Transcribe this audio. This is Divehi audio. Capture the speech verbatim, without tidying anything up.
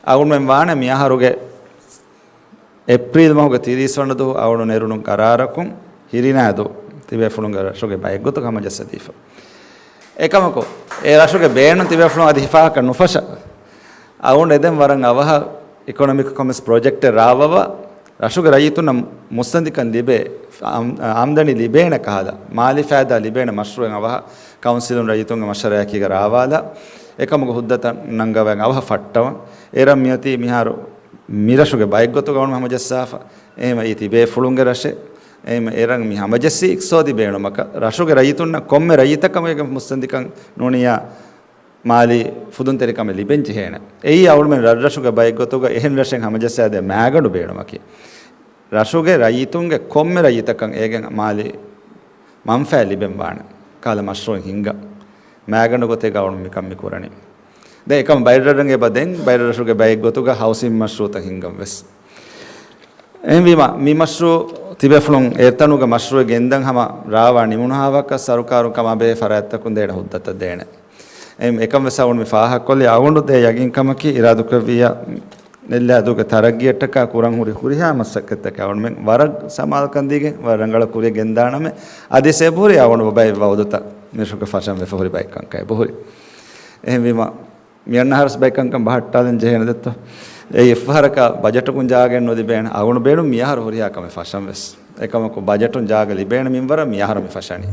އަޅުމެން ވާނެ މިއަހަރުގެ އޭޕްރީލް މަހުގެ ތިރީސް ވަނަ ދުވަހު އަޅު ނެރުނު ގަރާރަކުން ހިރިނާދޫ ތިބޭފުޅުންގެ ރަށުގެ ބައެއްގޮތުގަ ހަމަޖައްސަދީފަ. އެކަމަކު، އެ ރަށުގެ ބޭނުން ތިބޭފުޅުން އަދި ހިފާހަކަ ނުފަށަ. އަޅު އެދެން ވަރަށް އަވަހަށް އިކޮނޮމިކް ކޮމެސް ޕްރޮޖެކްޓެއް ރާވަވާ، ރަށުގެ ރައްޔިތުންނަށް މުއްސަނދިކަން ލިބޭ، އާމް-، އާމްދަނީ ލިބޭނެ ކަހަލަ، މާލީ ފައިދާ ލިބޭނެ މަޝްރޫއެއް އަވަހަށް ކައުންސިލުން ރައްޔިތުންގެ މަޝްވަރާއަކީގަ ރާވާލާ، އެކަމުގެ ހުއްދަތައް ނަންގަވައި އަވަހަށް ފައްޓަވަން. އޭރަށް މިއޮތީ މިހާރު މިރަށުގެ ބައެއްގޮތުގަ އަޅުމެން ހަމަޖައްސާފަ. އެހެމަ އީ ތިބޭފުޅުންގެ ރަށެއް. އެހެމަ އޭރަށް މި ހަމަޖެއްސީ އިޤްތިޞާދީ ބޭނުމަކަށް. ރަށުގެ ރައްޔިތުންނަށް ކޮންމެ ރައްޔިތަކަށް އޭގެ މުއްސަނދިކަން ނޫނިއްޔާ މާލީ ފުދުންތެރިކަމެއް ލިބެން ޖެހޭނެ. އެއީ އަޅުމެން ރަށްރަށުގެ ބައެއްގޮތުގަ އެހެން ރަށެއް ހަމަޖައްސާދޭ މައިގަނޑު ބޭނުމަކީ. ރަށުގެ ރައްޔިތުންގެ ކޮންމެ ރައްޔިތަކަށް އޭގެ މާލީ މަންފާ ލިބެން ވާނެ ކަހަލަ މަޝްރޫއެއް ހިންގަން. މައިގަނޑު ގޮތެއްގަ އަޅުމެން މިކަން މި ކުރަނީ. ދެން އެކަމަ ބައެއް ރަށްރަށް އެބަ ދެން ބައެއް ރަށުގެ ބައެއްގޮތުގަ ހައުސިން މަޝްރޫއުތައް ހިންގަން ވެސް. އެހެންވީމަ، މި މަޝްރޫއު ތިބޭފުޅުން އެތަނުގެ މަޝްރޫއެއް ގެންދަން ހަމަ ރާވާ ނިމުނުހާވަކަށް ސަރުކާރުން ކަމާ ބެހޭ ފަރާތްތަކުން ދޭނެ ހުއްދަތައް ދޭނެ. އެ-، އެކަން ވެސް އަޅުގަނޑު މި ފާހަގަކޮށްލީ އަޅުގަނޑު ދޭ ޔަގީންކަމަކީ އިރާދަކުރެއްވިއްޔާ ނެއްލާދޫގެ ތަރައްގީއަށްޓަކާ ކުރަން ހުރި ހުރިހާ މަސައްކަތްތަކަށް އަޅުގަނޑުމެން ވަރަށް ސަމާލުކަން ދީގެން ވަރަށް ރަނގަޅަށް ކުރިއަށް ގެންދާނަމޭ. އަދި އެބަހުރި އަޅުގަނޑު ބައެއް ވައުދުތައް މިރަށުގަ ފަށަން ވެފަ ހުރި ބައެއް ކަންކަން އެބަހުރި. އެހެންވީމަ، މިއަންނަ އަހަރުވެސް ބައެއް ކަންކަން ބަހައްޓާލަން ޖެހޭނެ ދެއްތޯ. އެއީ އެއްފަހަރަކަށް ބަޖެޓުގަ ޖާގައެއް ނުލިބޭނެ. އަޅުގަނޑު ބޭނުން މިއަހަރު ހުރިހާ ކަމެއް ފަށަން ވެސް. އެކަމަކު ބަޖެޓުން ޖާގަ ލިބޭނެ މިންވަރަށް މިއަހަރު މި ފަށަނީ.